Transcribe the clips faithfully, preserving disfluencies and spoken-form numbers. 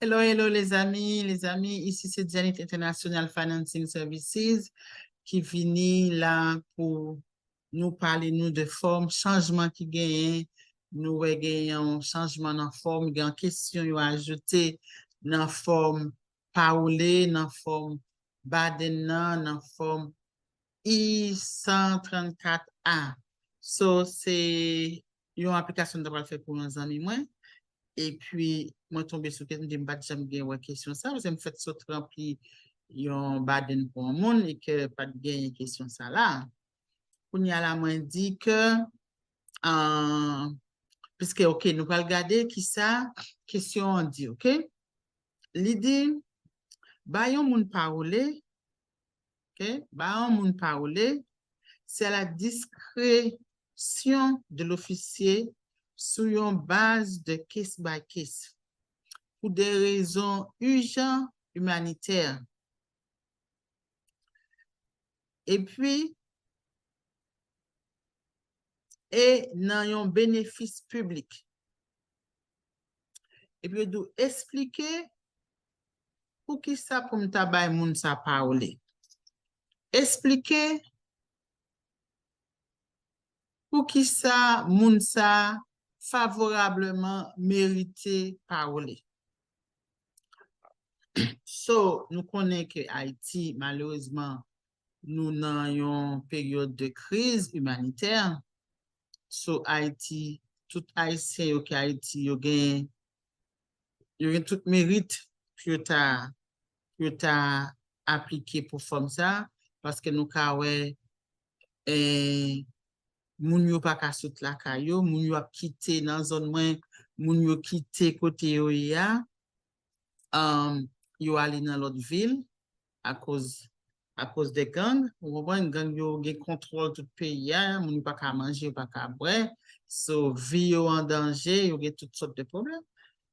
Hello, hello, lezanmi, lezanmi, isi se Zenith International Financing Services ki vini la pou nou pale nou de fòm chanjman ki genyen. Nou wè genyen yon chanjman nan fòm, gen kesyon yo ajoute nan fòm pawole, nan fòm badenn nan, nan fòm I san trannkat A. So, se yon aplikasyon m ta pral fè pou yon zanmi mwen. Epi, mwen tonbe sou kesyon, m di m pa t janm gen wè kesyon sa, paske m fèt sot ranpli yon badenn pou yon moun e ke pa t genyen kesyon sa la. Kounye a la, mwen di ke, ah, piske, ok, nou pral gade kisa kesyon an di, ok? Li di, ba yon moun pawole, ok? Ba yon moun pawole, c'est à la discrétion de l'officier sou yon baz de case by case, pou de rezon ijan imanitè. Epi, e nan yon benefis piblik. Epi yo di w esplike poukisa pou m ta bay moun sa pawole. Esplike poukisa moun sa favorableman merite pawole. So, nou konnen ke Ayiti, malerezman, nou nan yon peryòd de kriz imanitè. So, Ayiti, tout Ayisyen yo ki Ayiti, yo gen, yo gen tout merit pou yo ta, pou yo ta aplike pou fòm sa, paske nou ka wè, eh, moun yo pa ka sot lakay yo, moun yo ap kite nan zòn mwen, moun yo kite kote yo ye a, um, yo ale nan lòt vil akoz, akoz de gang. Ou konprann, gang yo gen kontwòl tout peyi a, moun yo pa ka manje, yo pa ka bwè. So, vi yo an danje, yo gen tout sòt de pwoblèm.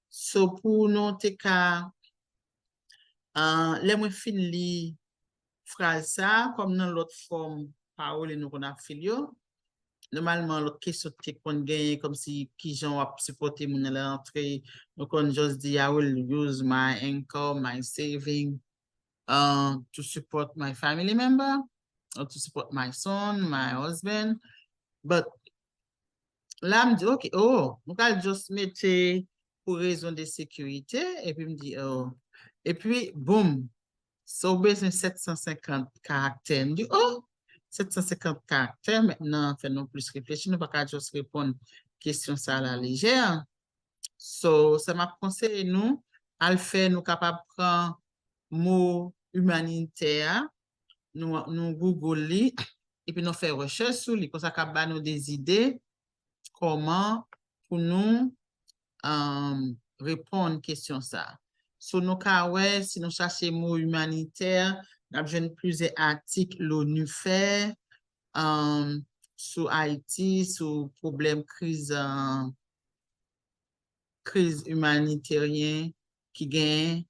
So, pou nou te ka, ah, lè mwen fin li fraz sa, kòm nan lòt fòm pawole nou konn ap fil yo, nòmalman, lòt kesyon te konn genyen, kòmsi kijan w ap sipòte moun nan lè l antre. Nou konn just di, I will use my income, my saving, uh, to support my family member, or to support my son, my husband. But la, m di, ok, oh, nou ka just mete pou rezon de sekirite, epi m di, oh. Epi, boom, so w bezwen sèt san senkant karaktè. M di, oh, sèt san senkant karaktè, mentnan, fè nou plis reflechi, nou pa ka just reponn kesyon sa la lejè. So, sa m ap konseye nou, al fè, nou kapab pran mo imanitè a, nou, nou Google li, epi nou fè rechèch sou li, konsa k ap ba nou de zide kòman pou nou, um, reponn kesyon sa. So, nou ka wè, si nou chache mo imanitè, n ap jwenn plizyè atik l'ONU fè, um, sou Ayiti, sou pwoblèm kriz, uh, kriz imaniteryen ki gen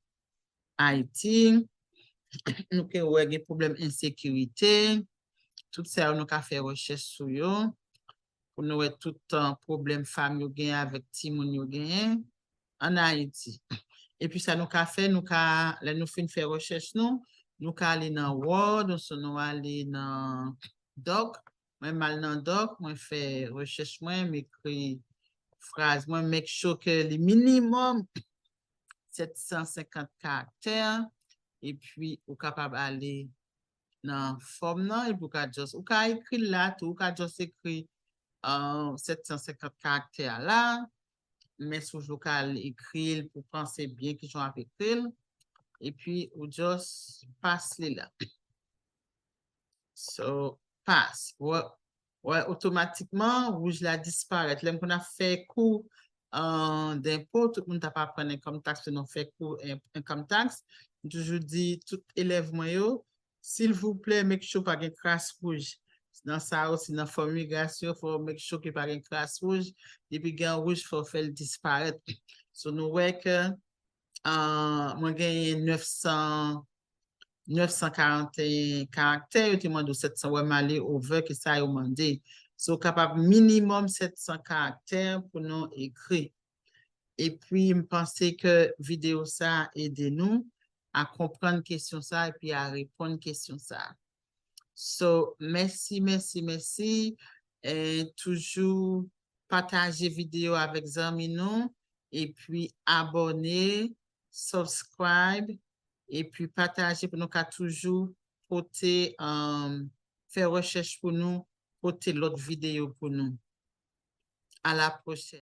Ayiti. Nou ke wè gen pwoblèm ensekirite. Tout sa yo nou ka fè rechèch sou yo. Pou nou wè tout, uh, pwoblèm fanm yo gen avèk timoun yo genyen an Ayiti. Epi sa nou ka fè, nou ka, lè nou fin fè rechèch nou, nou ka ale nan Word, osnon nou ale nan Doc. Mwen m al nan Doc, mwen fè rechèch mwen, m ekri fraz mwen, make sure ke li minimòm sèt san senkant karaktè, epi ou kapab ale nan fòm nan, epi ou ka just, ou ka ekri l la tou, ou ka just ekri, uh, sèt san senkant karaktè a la, men si w vle ou ka al ekri l pou w panse byen kijan w ap ekri l, epi ou just pas li la. So, pas. Wè, wè, otomatikman, wouj la disparèt. Lè m konn ap fè kou, uh, denpo, tout moun t ap aprann income tax, nou fè kou in-, income tax. M toujou di tout elèv mwen yo, silvouplè, make sure pa gen kras wouj. Nan sa osi, nan fòm imigrasyon, fò make sure ke pa gen kras wouj. Depi gen wouj, fò fè l disparèt. So, nou wè ke, uh, mwen genyen nèf san, nèf san karanteyen karaktè, yo te mande w sèt san, wè m ale over ke sa yo mande. So, kapab minimòm sèt san karaktè pou nou ekri. Epi, m panse ke videyo sa a ede nou a konprann kesyon sa a epi a reponn kesyon sa a. So, mèsi, mèsi, mèsi. E toujou pataje videyo avèk zanmi nou, epi abòne, subscribe, epi pataje pou nou ka toujou pote, um, fè rechèch pou nou, pote lòt videyo pou nou. A la pwochèn.